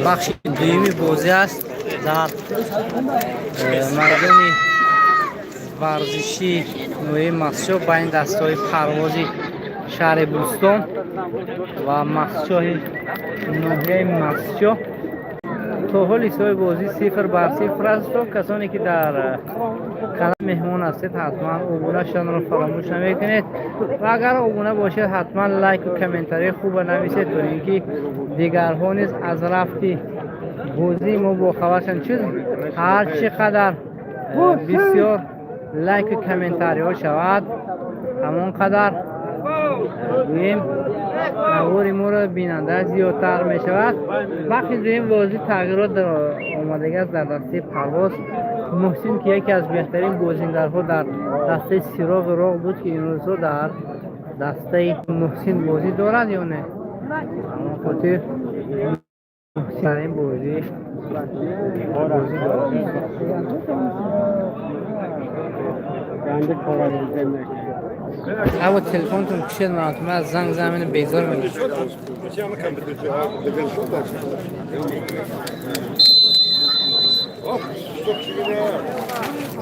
Бахши дуюми бозӣ аст дар майдони варзишии ноҳияи Мастчоҳ байни дастаҳои Парвози шаҳри Бӯстон ва Мастчоҳи ноҳияи Мастчоҳ. То ҳол ҳисоби бозӣ 0-0 аст. Касоне ки дар канал меҳмон ҳастед, ҳатман обуна шуданро фаромӯш намекунед ва агар обуна бошед, ҳатман лайку комментарии хуба нависед, то ин ки дигарҳо низ аз рафти бозии мо бохабар шаванд. Чиз ҳар чӣ қадар бисёр лайку комментариҳо шавад, ҳамон қадар, гӯем, навори моро бинанда зиёдтар мешавад. Бахши дуюм бозӣ тағйирот омадагӣ аст дар дастаи Парвоз. Муҳсин, ки яке аз беҳтарин бозингарҳо дар дастаи Сироғи Роғ буд, ки имрӯзҳо дар дастаи Муҳсин бозӣ дорад ё не, ҳамон хотир Муҳсин дар ин бозӣ дорад. Або телефонтон кушед, ман занг замини безор мекунам.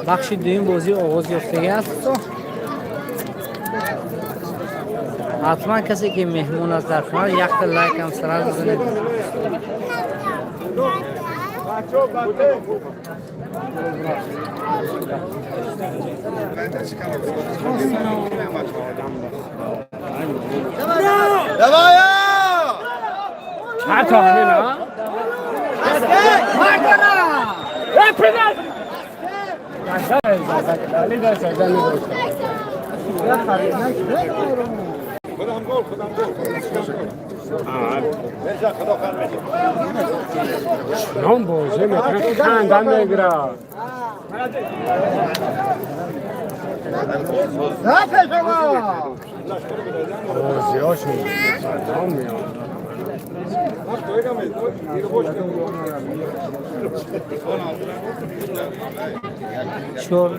Бахши дуюм бозӣ оғоз ёфтагӣ аст. Ҳатман касе ки меҳмон аст дар канал, якта лайкам сразу занед. Ном бозӣ мекунад, ханда мегирад. Бозиҳошон ном меояд. Чор.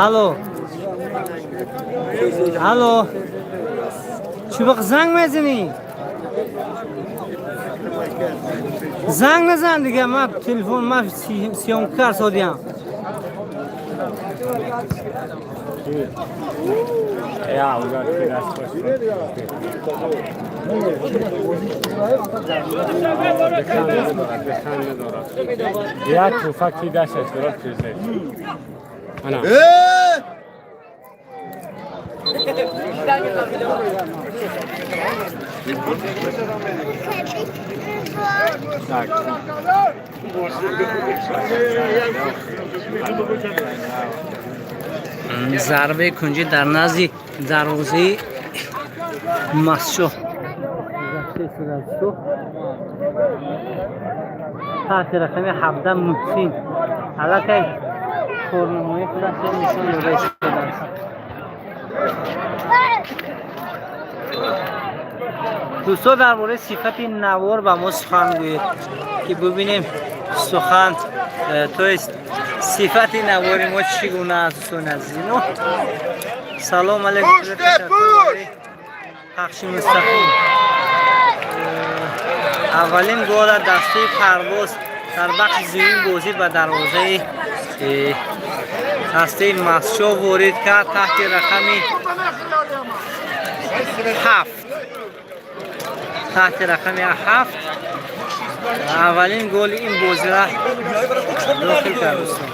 Алло, алло, чӣ вақт занг мезанӣ? Занг назан дига, ман телефон, ман съёмкар содиям. Як туфак ки дасташ дорад, президент. Ана. Зарбаи кунҷӣ дар назди дарвозаи Мастчоҳ таҳти рақами 17 Муҳсин аллакай корнамоии худашро нишон дода истодааст. Дӯстон, дар бораи сифати навор ба мо сухан гӯед, ки бубинем сухан, то есть сифати навори мо чӣ гуна аст. Дӯстони азизи мо, салом алейкум. Пахши мустақим. Аввалин гола дастаи Парвоз дар бахши дуюми бозӣ ба дарвозаи дастаи Мастчоҳ ворид кард таҳти рақами 7. Таҳти рақами 7 аввалин голи ин бозира дохил кард, дӯстон.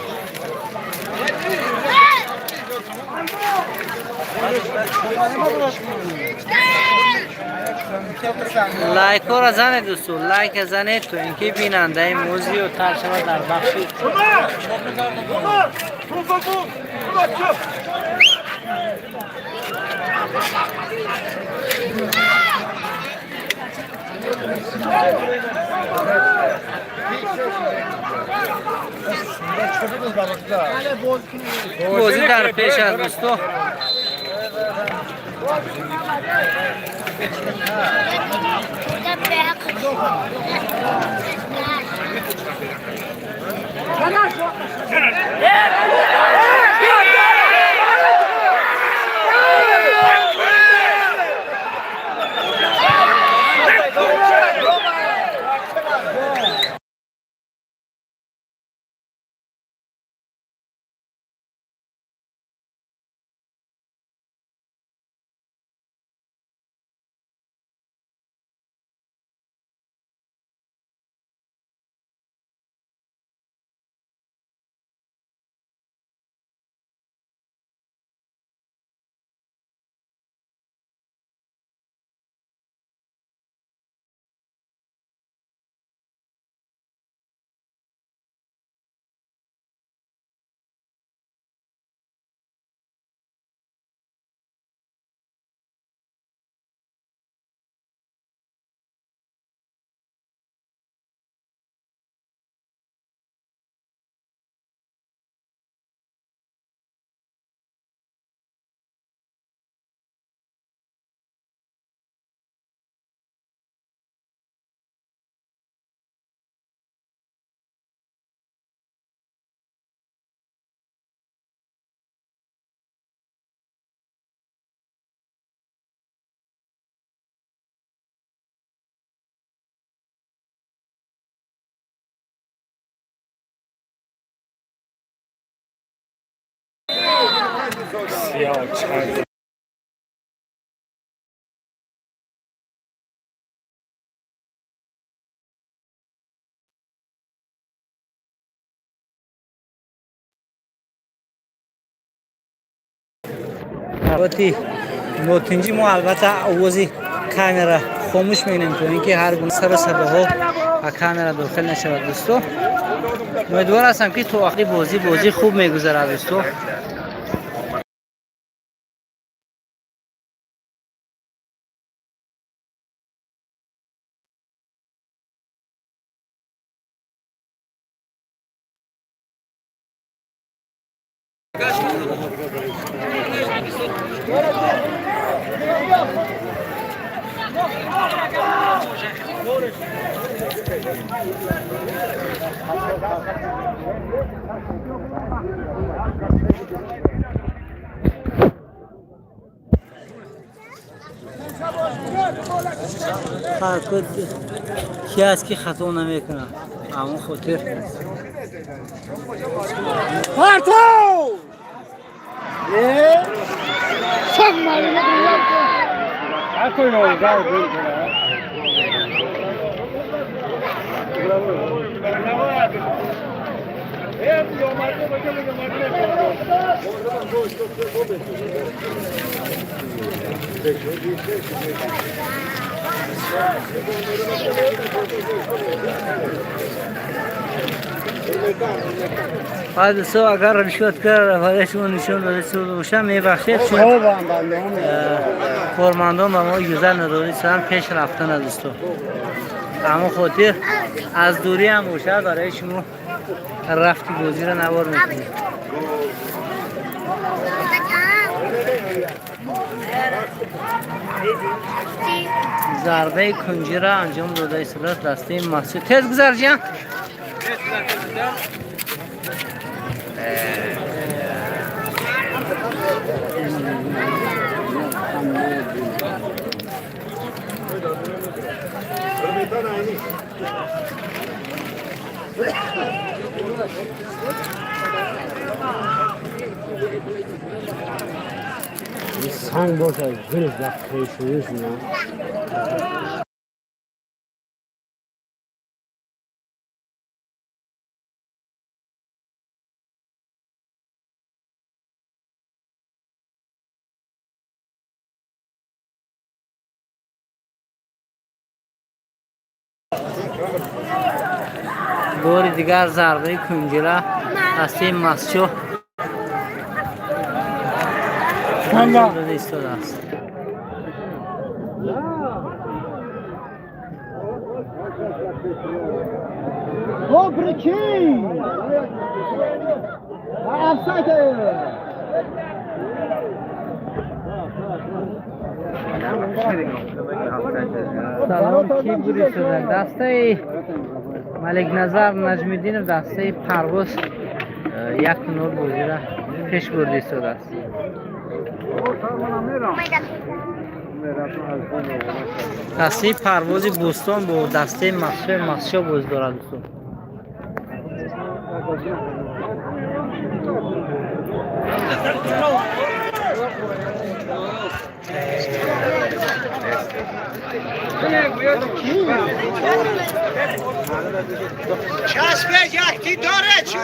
Лайкҳоро занед, дӯстон, лайка занед, то ин ки бинандаи мо зиёдтар шавад дар бахши. Бозӣ дар пеш аст, дӯсто. Сиёҳ. Албатта, нотинҷи мо, албатта, овози камера хомӯш мекунем, то ин ки ҳар гуна сару садоҳо ба камера дохил нашавад. Дӯсто, умедвор ҳастам, ки то охири бозӣ бозӣ хуб мегузарад, дӯсто. Ки аст, ки хато намекунад, ҳамон хотир. Партов! Дӯсто, агар ришваткар барои шумо нишон дода шуда бошам, мебахшед, чун кормандон ба мо иҷоза надодистанд пеш рафтана, дӯсто. Ҳамон хотир аз дурӣ ҳам бошад, барои шумо рафти бозиро навор мекунем. Зарбаи кунҷиро анҷом дода истодааст дастаи Масҷид. Тез гузар, ҷиян. Санг бошад, гирифт дар пешониш на. Бори дигар зарбаи кунҷира дастаи Масчоҳ дода истодааст. Салом, ки буди шуда? Дастаи Маликназар Наҷмиддинов, дастаи Парвоз 1-0 бозира пеш бурда истодааст. Дастаи Парвози Бӯстон бо дастаи Махсӯи Махсӯ боз дорад, дӯстон. چسب یکتی داره چون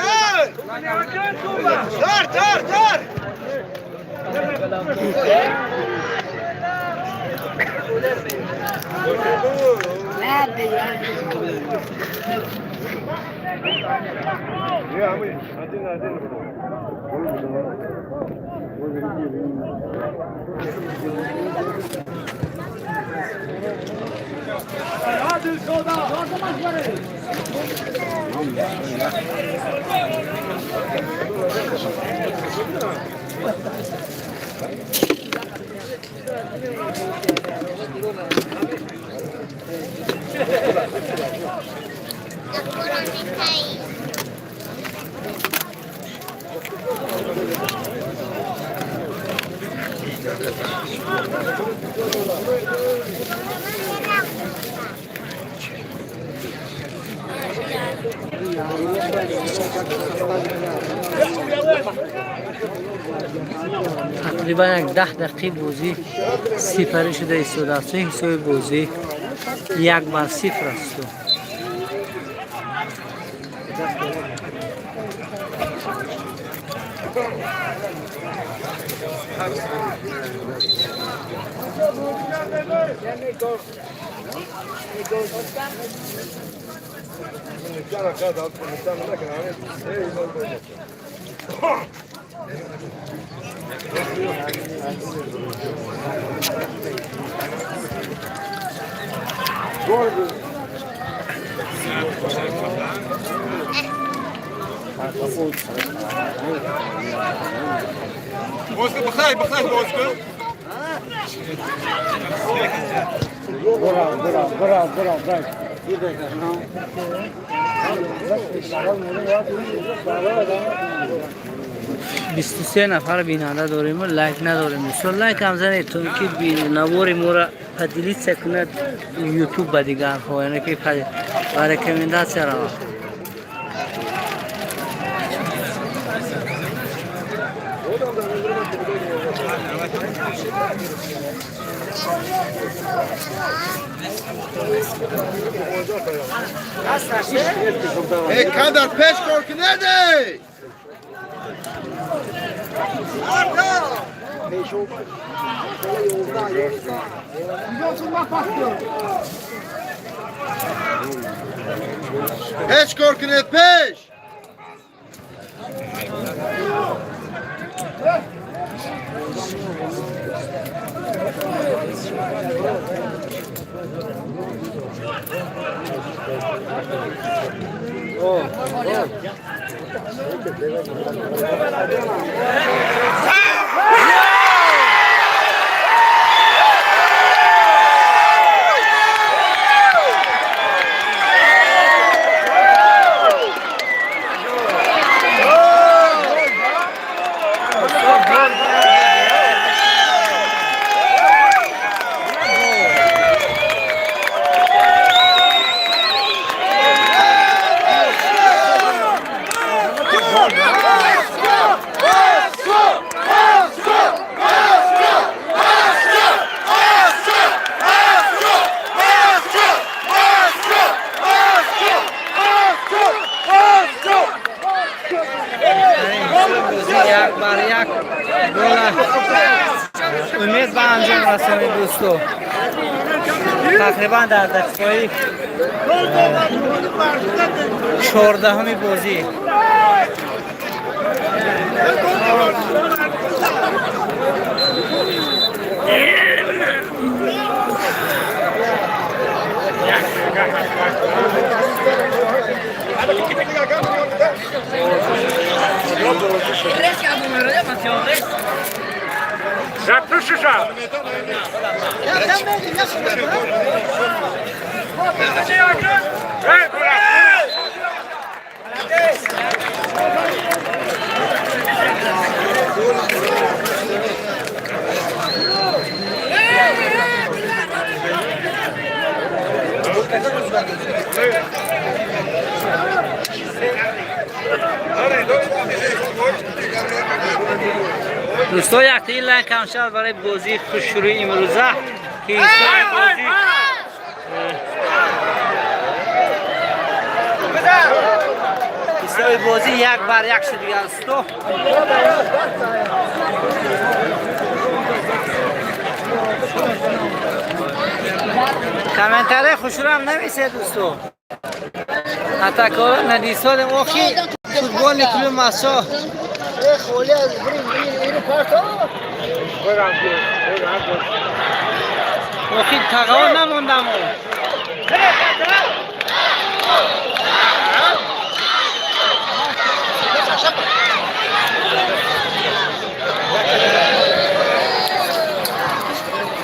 دار دار دار. Тақрибан як 10 дақиқа бозӣ сипарӣ шуда истодааст. Ҳисоби бозӣ 1-0 аст. Bozkır, bıklar, bıklar, Bozkır. Bırak, bırak, bırak, bırak, bırak. 23 нафар бинанда дорем, лайк надорем. Дӯстон, лайк ҳам занед, то ки навори моро поделиться кунад ютуб ба дигарҳо, яъне ки ба рекомендация равад. Ey kadar peş korku nerede? Peş korku ne peş? 1-1 гола Умед ба анҷом расонид, дӯсто. Тақрибан дар дақиқаи 14-уми бозӣ. Дӯсто, якта лайк кам шавад барои бозии хушшурӯи имрӯза, ки ҳисоби бозӣ ҳисоби бозӣ 1-1 шуд дигар, дӯсто. Комментарии хушрӯам нависед, дӯсто. Атакора надисодем охи футболни клуби Мастчоҳ. Охи тағо намондам.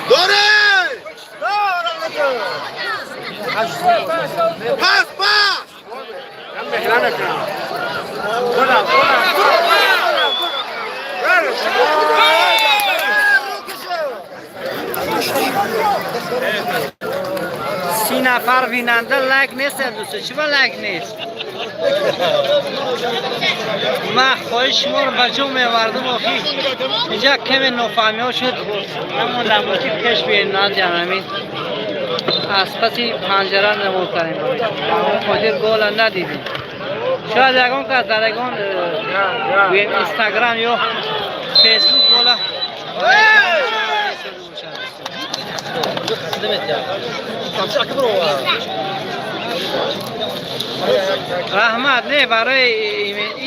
Дорей! Пас, пас! 30 нафар бинанда, лайк нест, дӯсто. Чӣ ба лайк нест? Ман хоҳиш шуморо ба ҷо мевардам. Охи инҷа каме нофаҳмиҳо шуд, намондам ки пеш биёем, наҷам ҳамин аз паси панҷара навор кардем, хотир гола надидем. Шояд ягон кас дар ягон, гӯем, Инстаграм ё Фейсбук гола. Раҳмат. Не, барои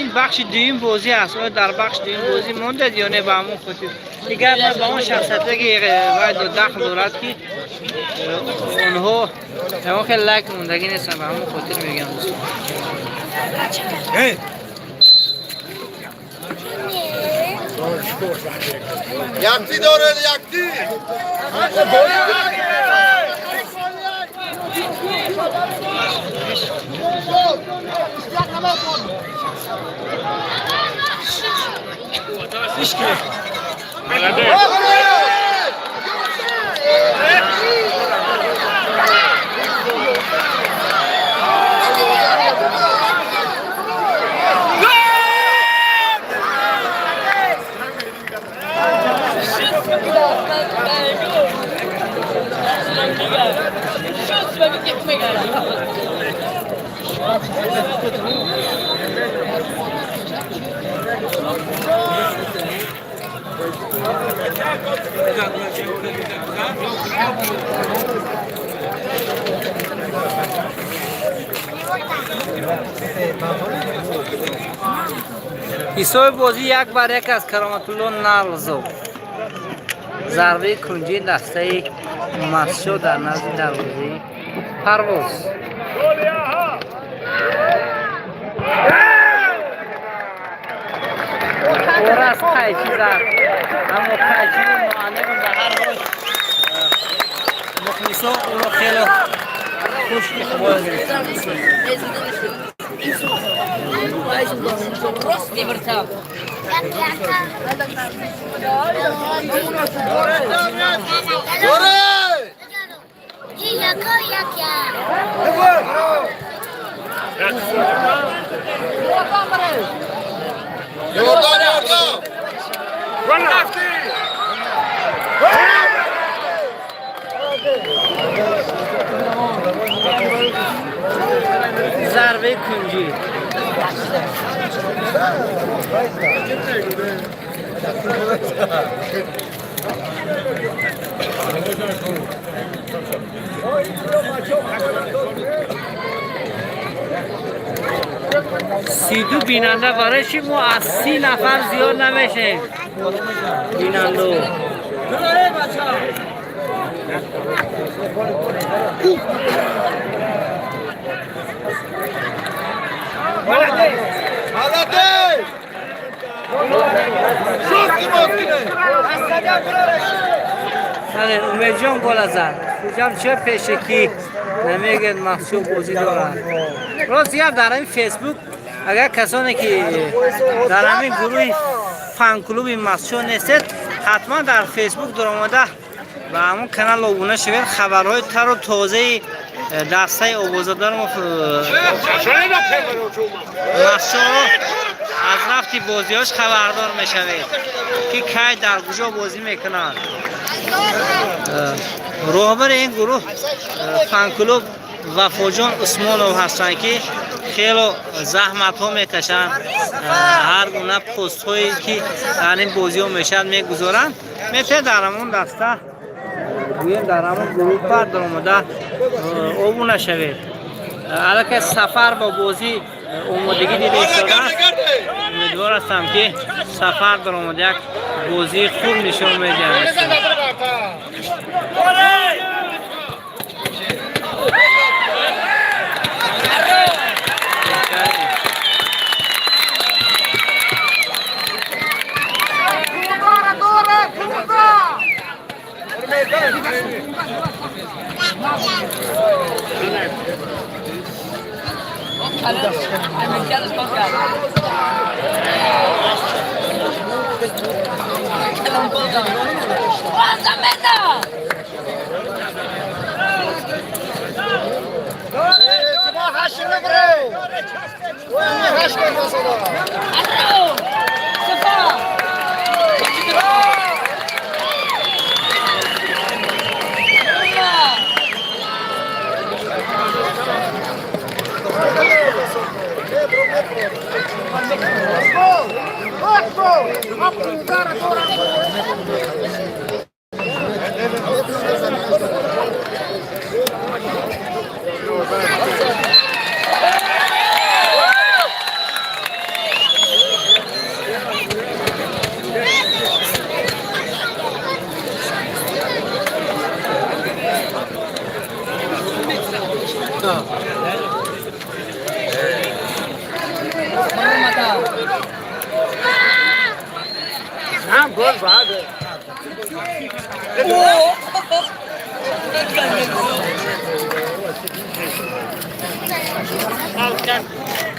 ин бахши дуюм бозӣ аст. Оё дар бахши дуюм бозӣ мондед ё не? Ба ҳамон хотир дигар ба он шахсияте ки вай дахл дорад, ки онҳо ягон хел лайк мондагӣ нестанд, ба ҳамон хотир мегӯям, дӯстон. Якти доред, якти! Ҳисоби бозӣ 1-1 аз Кароматулло Налзов. Зарбаи кунҷии дастаи Мастчоҳ дар назди дарвозаи Парвоз. Ораз қайчи зад, аммо қайчии муанниф ба ҳар ҳол мухлисо ӯро хеле хуш иқбол гирифтанд. Дорей! Ёрдам, ёрдам! Зарбаи кунҷӣ. 32 бинанда. Барои чи мо аз 30 нафар зиёд намешем бинанду? Молодец! Умедҷон гола зад. Хуҷам чӣ пеше ки намегӯяд Мастчоҳ бозӣ дорад. Рост гап, дар ҳамин Фейсбук агар касоне ки дар ҳамин гурӯҳи фан-клуби Мастчоҳ нестед, ҳатман дар Фейсбук даромада ба ҳамон канал обуна шавед. Хабарҳои тару тозаи дастаи овозадор Мастчоҳро аз рафти бозиҳош хабардор мешавед, ки кай дар куҷо бозӣ мекунанд. Роҳбари ин гурӯҳ фан-клуб Вафоҷон Усмонов ҳастанд, ки хело заҳматҳо мекашанд, ҳар гуна постҳое ки дар ин бозиҳо мешавад мегузоранд. Метавонед дар ҳамон даста, гӯем, дар ҳамон гурӯҳ бардаромада обуна шавед. Аллакай Сафар бо бозӣ омодагӣ дида истодааст. Умедвор ҳастам, ки Сафар даромада як бозии хуб нишон медиҳад.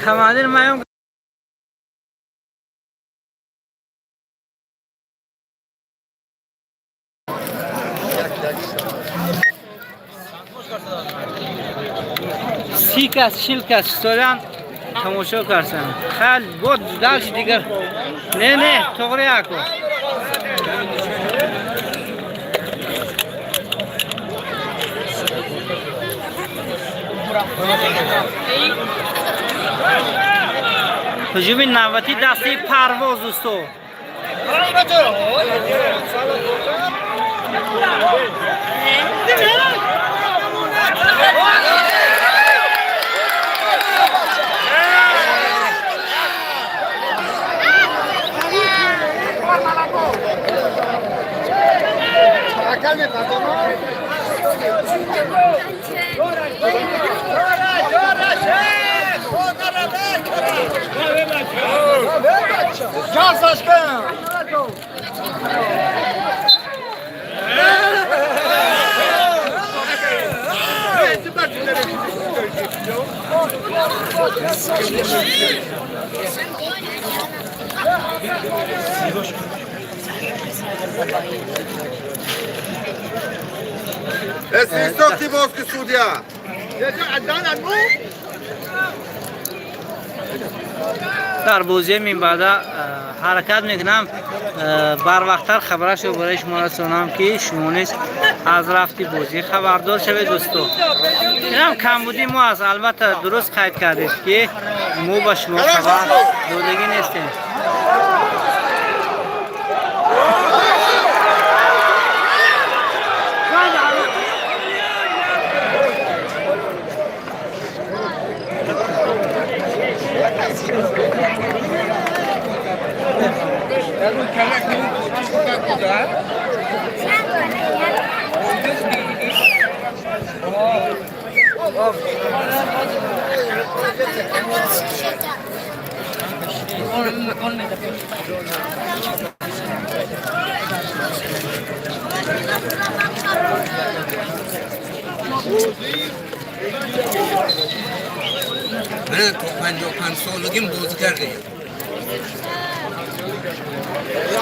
Командир маём. 30 кас, 40 кас истодан тамошо карданд. Хел бод дальше дигар. Не, не, тоғри ако. Ҳуҷуми навбатӣ дастаи Парвоз, дӯсто. Свисток тиморский судья! Дар бозии минбаъда ҳаракат мекунам барвақттар хабарашро барои шумо расонам, ки шумо низ аз рафти бозӣ хабардор шавед, дӯсто. Инам камбудии мо аст, албатта, дуруст қайд кардед, ки мо ба шумо хабар додагӣ нестем. من تا 55 سالگیم بازیگر دیگه.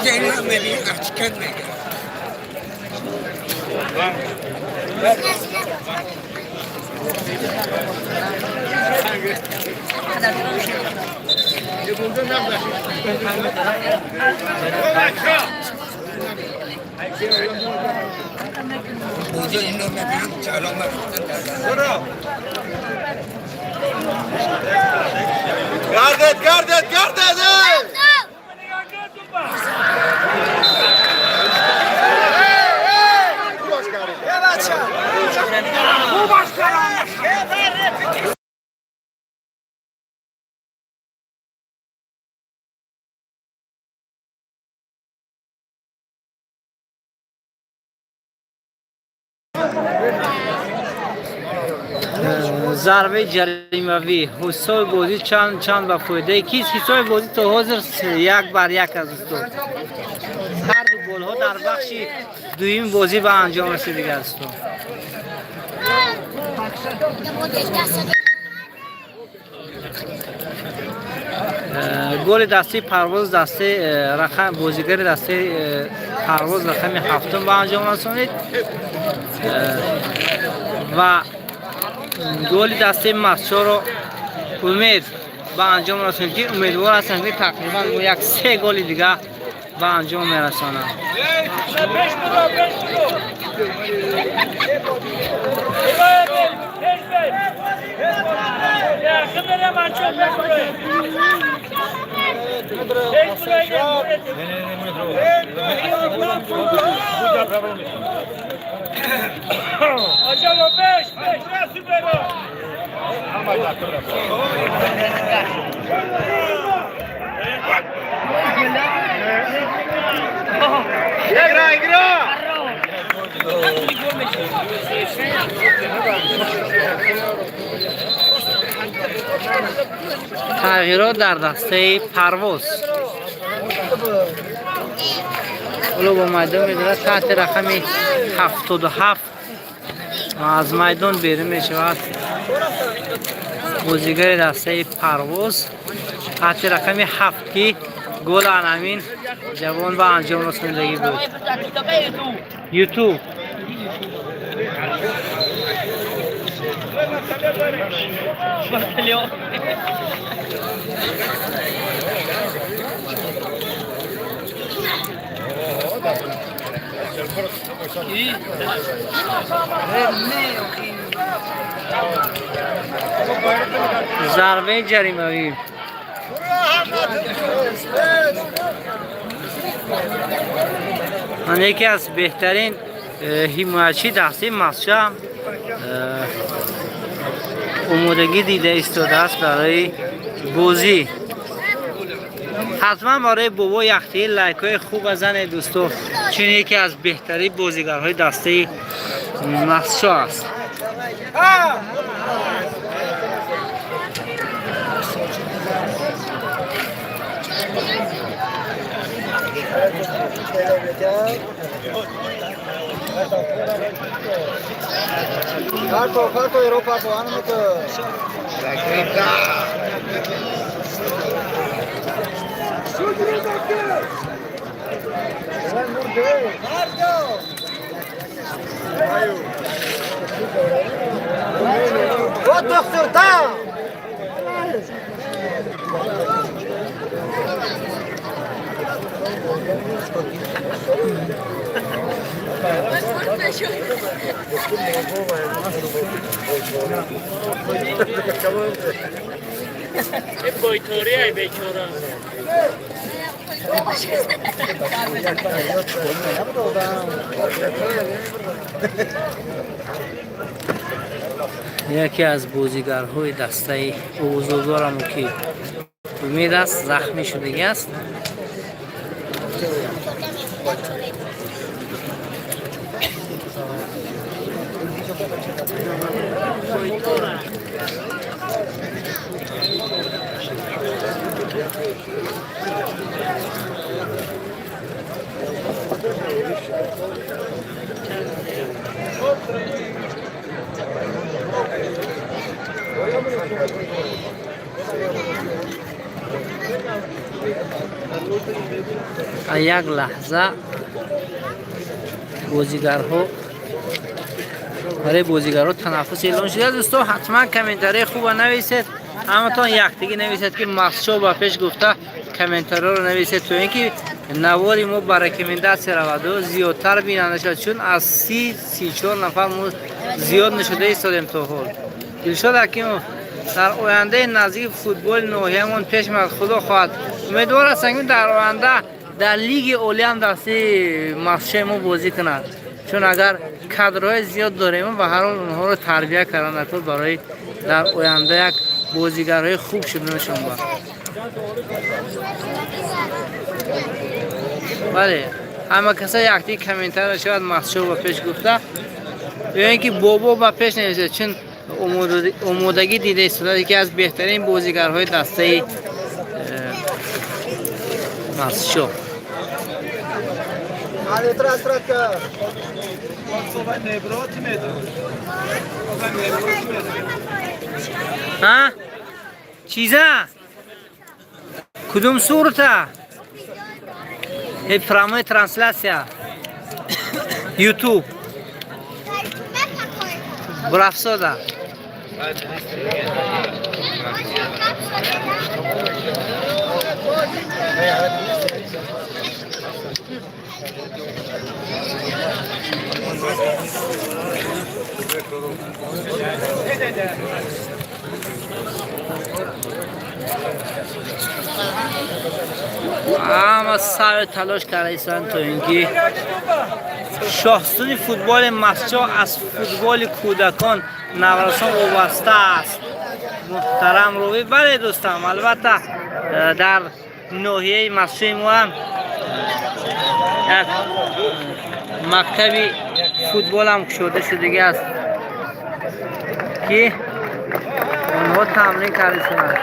اینا هم میبینی حقیقت میگه. بوجه اینو میبینم چلا گردد گردد گردد. Зарбаи ҷаримавӣ. Ҳисоби бозӣ чанд чанд ба фоидаи кист? Ҳисоби бозӣ то ҳозир 1-1 аст, дӯстон. Ҳар ду голҳо дар бахши дуюми бозӣ ба анҷом расидига, дӯстон. Голи дастаи Парвоз, дастаи рақам, бозигари дастаи Парвоз рақами ҳафтум ба анҷом расонид ва голи дастаи Мастчоҳро Умед ба анҷом расонид, ки умедвор ҳастанд, ки тақрибан як се голи дига ба анҷом мерасонанд. Игра, игра! Тағйирот дар дастаи Парвоз. Ҳоло бо майдон медорад таҳти рақами 77 аз майдон берун мешавад бозигари дастаи Парвоз таҳти рақами 7, ки гол анамин ҷавон ба анҷом расондагӣ буд. Ютуб. Зарбаи ҷаримавӣ. Ман яке аз беҳтарин ҳимоятчии дастаи Мастчоҳ омодагӣ дида истодааст барои бозӣ. Ҳатман барои бобо яхтии лайкҳои хуб занед, дӯсто, чун яке аз беҳтарин бозигарҳои дастаи Мастчоҳ аст. Parto, parto, ero parto, hanno Яке аз бозигарҳои дастаи овозодорамо, ки Умед аст, захмӣ шудагӣ аст. Як лаҳза бозигарҳо, барои бозигарҳо танаффус эълон шуда. Дӯсто, ҳатман комментарияи хуба нависед, ҳаматон якдиги нависед, ки Мастчоҳ ба пеш гуфта комментариёро нависед, то ин ки навори мо ба рекомендация раваду зиёдтар бинанда шавад, чун аз 30-34 нафар мо зиёд нашуда истодем то ҳол. Дилшод Ҳакимов, дар ояндаи наздики футболи ноҳиямон пеш меояд, худо хоҳад. Умедвор ҳастам, ки дар оянда дар лиги олиам дастаи Мастчои мо бозӣ кунад, чун агар кадрҳои зиёд дорем, ба ҳар ҳол онҳоро тарбия кардан дар барои дар оянда як бозигарҳои хуб шуданашон ба. Бале, ҳама каса якти комментария шавад Мастчоҳ ба пеш гуфта, ё ин ки бобо ба пеш нависед, чун омодагӣ дида истода яке аз беҳтарин бозигарҳои дастаи Мастчоҳ. Ҳа? Чиза? Кудум сурта? Прямая трансляция. YouTube. Бурафсода. Ҳама саъю талош карда истоданд, то ин ки шоҳсуни футболи Мастчоҳ аз футболи кӯдакон, наврасон вобаста аст. Муҳтарам Рӯӣ, бале дӯстам, албатта дар ноҳияи Мастчои мо ҳам як мактаби футболам кушода шудагӣ аст, ки онҳо тамрин карда истоданд.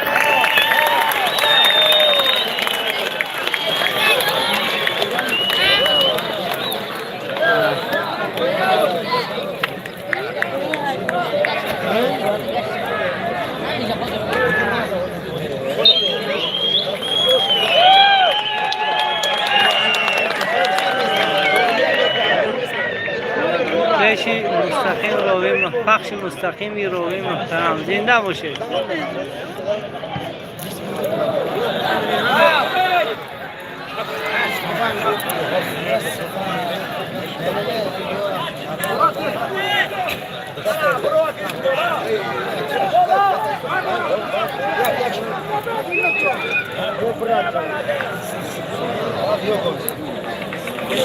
Пеши мустақим ровӣ, пахши мустақими ровӣ муҳтарам, зинда бошед.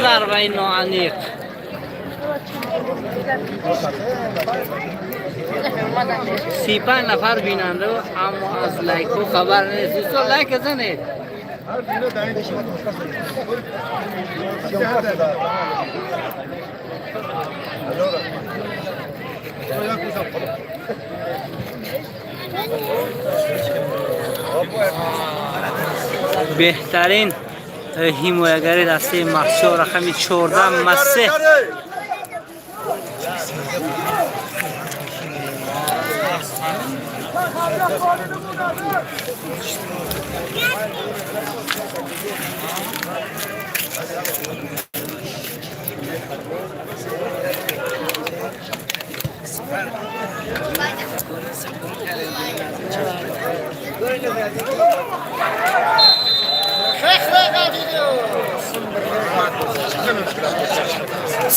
Зарбаи ноаниқ. 35 нафар бинанда, аммо аз лайкҳо хабар нест. Дӯстон, лайк занед. Беҳтарин ҳимоягари дастаи Мастчоҳ, рақами 14, Масеҳ.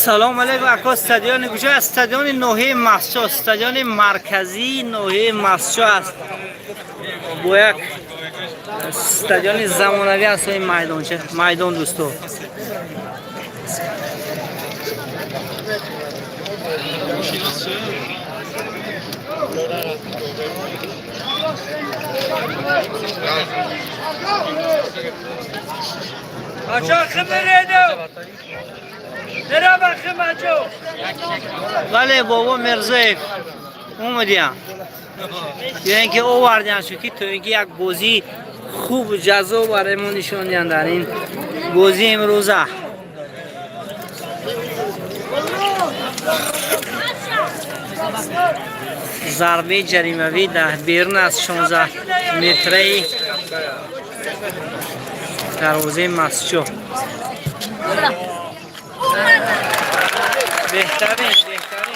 Салом алейкум, ако, стадиони куҷо аст? Стадиони ноҳияи Мастчоҳ, стадиони марказии ноҳияи Мастчоҳ аст. Бо як стадиони замонавӣ аст ин майдонча, майдон, дӯсто. Бале, бобо Мирзоев омадиям. Ё ин ки овардианшу ки то ин ки як бозии хубу ҷаззоб барои мо нишон диҳанд дар ин бозии имрӯза. Зарбаи ҷаримавӣ дар берун аз 16 метраи дарвозаи Мастчоҳ. Беҳтарин, беҳтарин.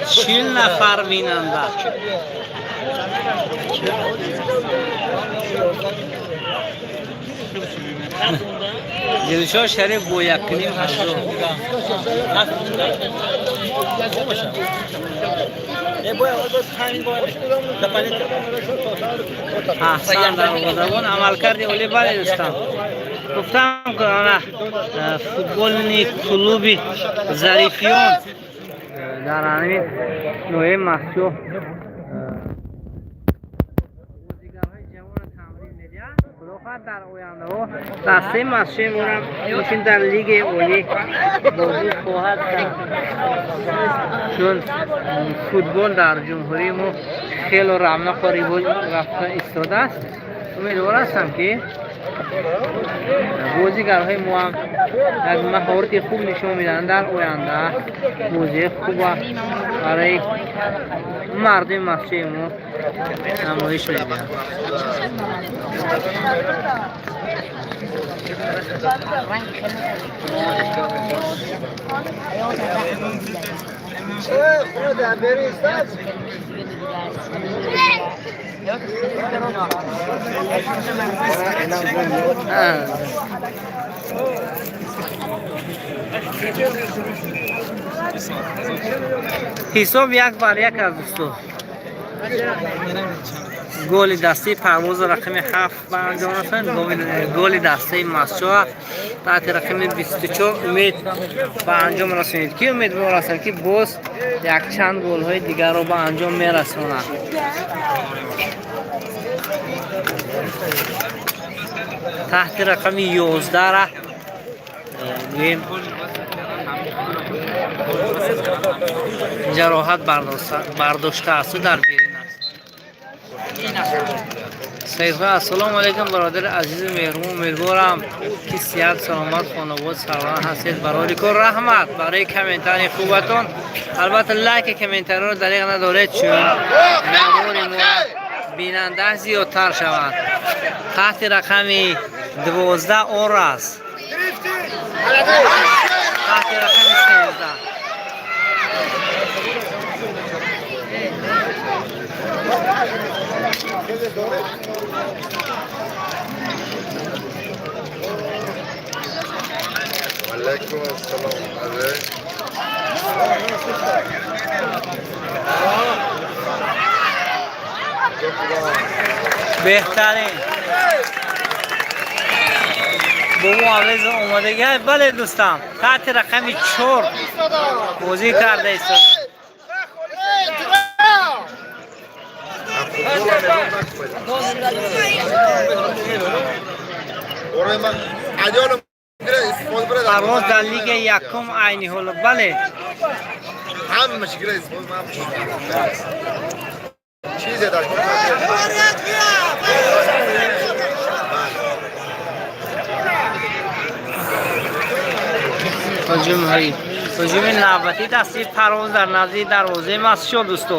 40 нафар бинанда. Дилшод Шариф бо 1,5 ҳазор. Аҳсан, дарвозабон амалкарди олӣ. Бале, дӯстам, гуфтам ки ана футболни клуби Зарифиён дар ҳамин ноҳияи Мастчоҳ бозигарҳои ҷавонро тамрин медиҳад. Худо хоҳад, дар ояндаҳо дастаи Мастчои моро мумкин дар лигаи олӣ бозӣ хоҳад кард, чун футбол дар ҷумҳурии мо хело равнақу ривоҷ рафта истодааст. Умедвор ҳастам, ки бозигарҳои мо ҳам як маҳорати хуб нишон медиҳанд, дар оянда бозии хуба барои мардуми Мастчои мо намоиш медиҳанд. Ҳисоб 1-1 аст, дӯсто. Голи дастаи Парвоз рақами 7 ба анҷом расонид. Голи дастаи Мастчоҳ таҳти рақами 24 Умед ба анҷом расонид, ки умедвор ҳастам, ки боз якчанд голҳои дигарро ба анҷом мерасонад. Таҳти рақами 11-ра гӯем ҷароҳат бардоштаасту дар берин аст. Саидхо, ассалому алайкум, бародари азизу меҳрубон. Умедворам, ки сиҳат, саломат, хонавод сарвар ҳастед. Барори кор, раҳмат барои комментарии хубатон. Албатта, лайки комментариро дариқ надоред, чун навори мо бинанда зиёдтар шавад. Таҳти рақами 12 Ораз, таҳти рақами 13. Алейкум ассалом. Беҳтарин бобо Авез омодагӣ. Бале, дӯстам, таҳти рақами 4 бозӣ карда истода. Парвоз дар лигаи якум айни ҳоло, бале. Ҳамаш гира чизе дар. Ҳуҷумҳои ҳуҷуми навбатӣ дастаи Парвоз дар назди дарвозаи Мастчоҳ, дӯсто.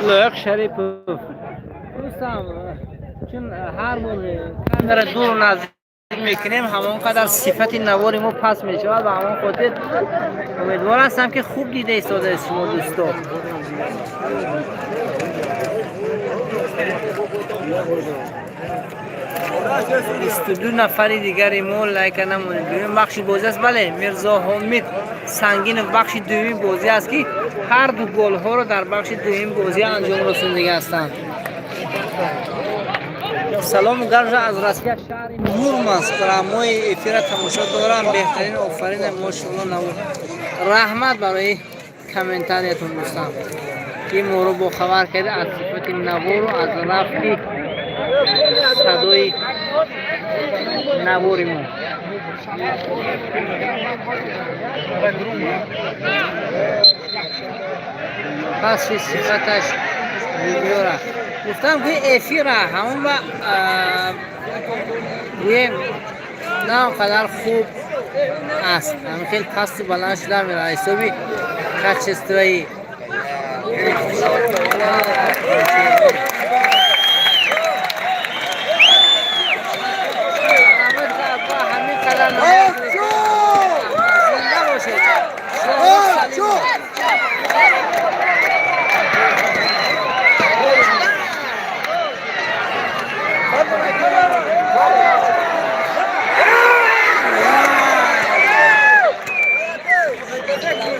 Лоиқ Шарипов, дӯстам, чун ҳар бор камера дуру наздик мекунем, ҳамон қадар сифати навори мо паст мешавад. Ба ҳамон хотир умедвор ҳастам, ки хуб дида истодаед шумо, дӯсто. 22 нафари дигари мо лайка намонед. Дуюм бахши бозӣ аст, бале, Мирзо Ҳомид Сангинов. Бахши дуюми бозӣ аст, ки ҳар ду голҳоро дар бахши дуюми бозӣ анҷом расондига ҳастанд. Салому гарм аз Россия, шаҳри Мурманск. Прямой эфира тамошо дорам, беҳтарин, офарин, мошалло. Навор, раҳмат барои комментариятон, дӯстам, ки моро бохабар карда аз сифати навору аз рафти садои навори мо. Паси сифаташ видеора гуфтам, ки эфира ҳамон ба гӯем, на он қадар хуб аст, ҳамин хел пасту баланд шуда меравад ҳисоби качествои. Ҳамин қадар зинда бошед.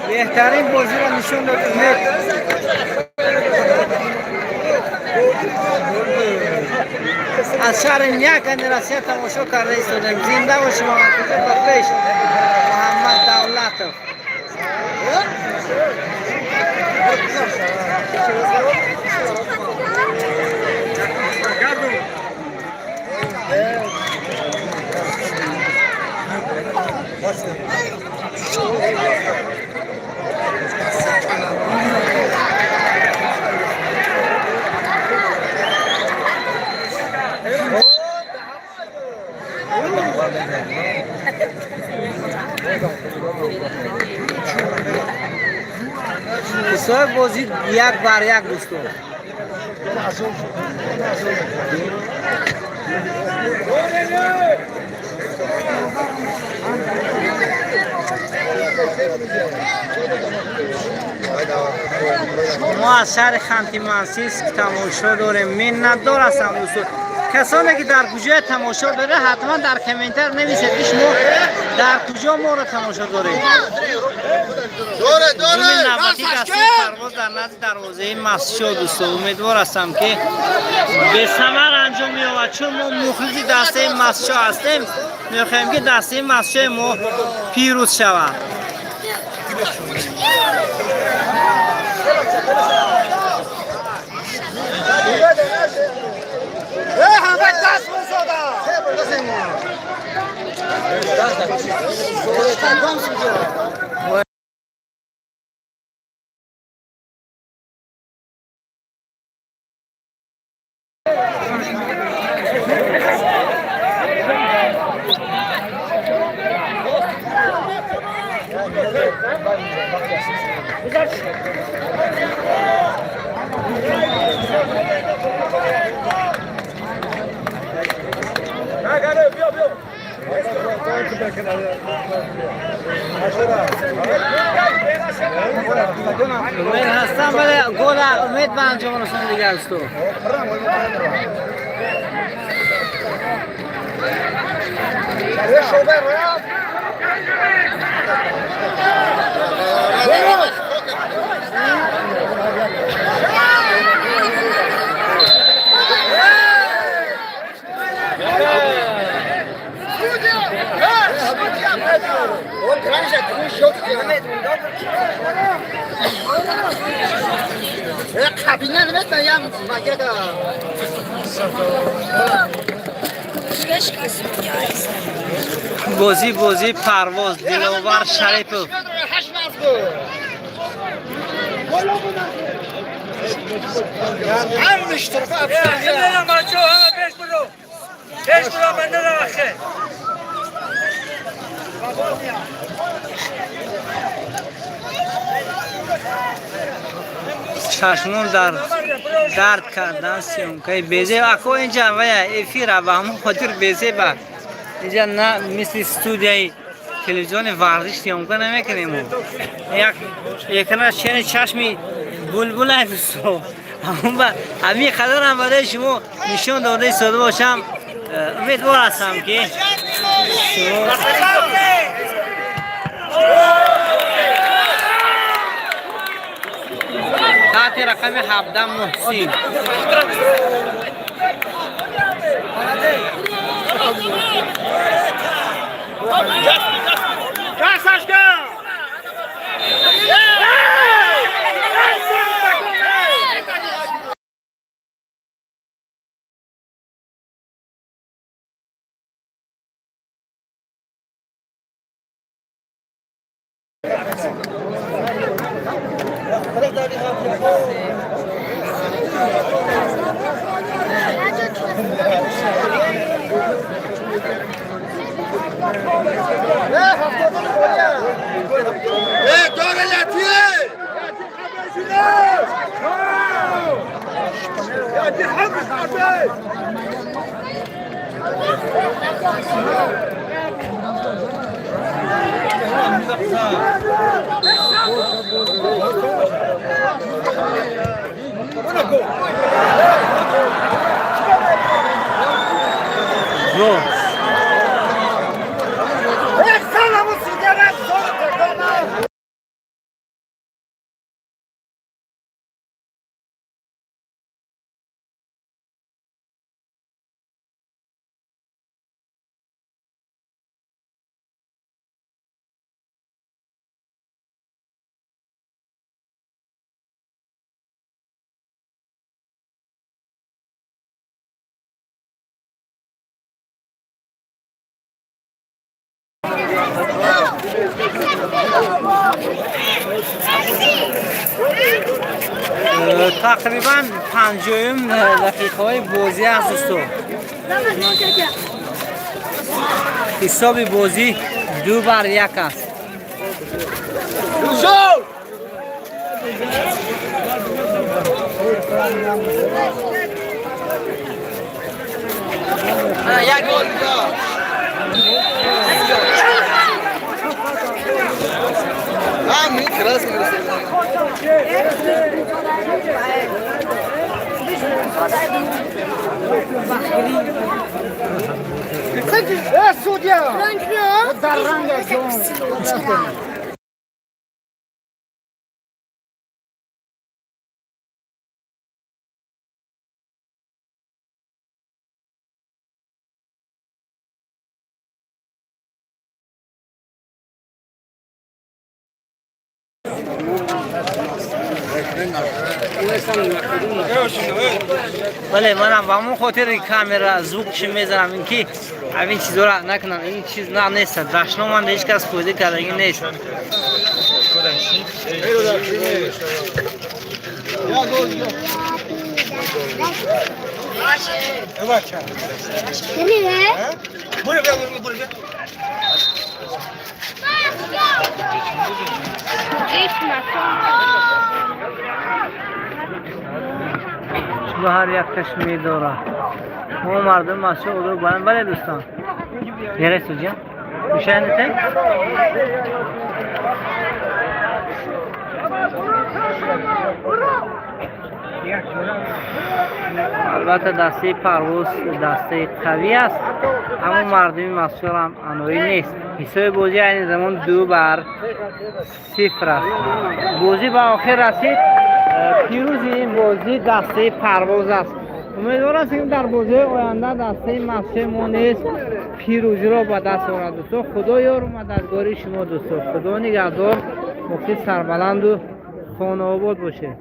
Беҳтарин бозиро нишон дод Умед. Аз шаҳри Някани Россия тамошо карда истодем. Зинда бошем, ба пеш, Муҳаммад Давлатов. Ҳисоби бозӣ 1-1, дӯстон. Мо аз шаҳри Ханти Мансийск тамошо дорем. Миннатдор ҳастам, дӯстон. Касоне ки дар куҷое тамошо доред, ҳатман дар комментар нависед, ки шумо дар куҷо моро тамошо доред. Ҳуҷуми навбатӣ дастаи Парвоз дар назди дарвозаи Мастчоҳ, дӯсто. Умедвор ҳастам, ки бесамар анҷом меёбад, чун мо мухлиси дастаи Мастчоҳ ҳастем, мехоҳем, ки дастаи Мастчоҳи мо пирӯз шавад. Умед ҳастам, вале гола Умед ба анҷом расонд дигар устод. Бозӣ Парвоз, Диловар Шарипов. Чашмон дар дард кардан, съёмкаи безеб. Ако инҷа вая эфира, ба ҳамон хотир безеба. Инҷа на мисли студияи телевизиони варзиш съёмка намекунем. Як экран чени чашми булбул дӯсто. Ҳамин қадарам барои шумо нишон дода истода бошам, умедвор ҳастам ки шумо таҳти рақами 17 Муҳсин. Тақрибан 50 дақиқаҳои бозӣ аст дӯсто. Ҳисоби бозӣ 2-1 аст. Як гол. Бале, манам ба ҳамон хотири камера звукши мезанам, ин ки ҳамин чизора накунам, ин чиз на нест, дашноманд ҳеҷ кас фоида кардагӣ нест. Чӯба ҳар якташ медорад. Мо мардум Мастчоҳ одро баланд. Бале, дӯстон. Нересуҷа? Мушаҳидите? Албатта, дастаи Парвоз дастаи қавӣ аст, аммо мардуми Мастчоҳам аноӣ нест. Ҳисоби бозӣ айни замон 2-0 аст. Бозӣ ба охир расид. Пирӯзи ин бозӣ дастаи Парвоз аст. Умедвор ҳастем, ки дар бозиҳои оянда дастаи Мастчои мо низ пирӯзиро ба даст орад. Дӯстон, Худо ёру мададгори шумо, дӯстон. Худо нигаҳдор, муқим, сарбаланду хонаобод бошед.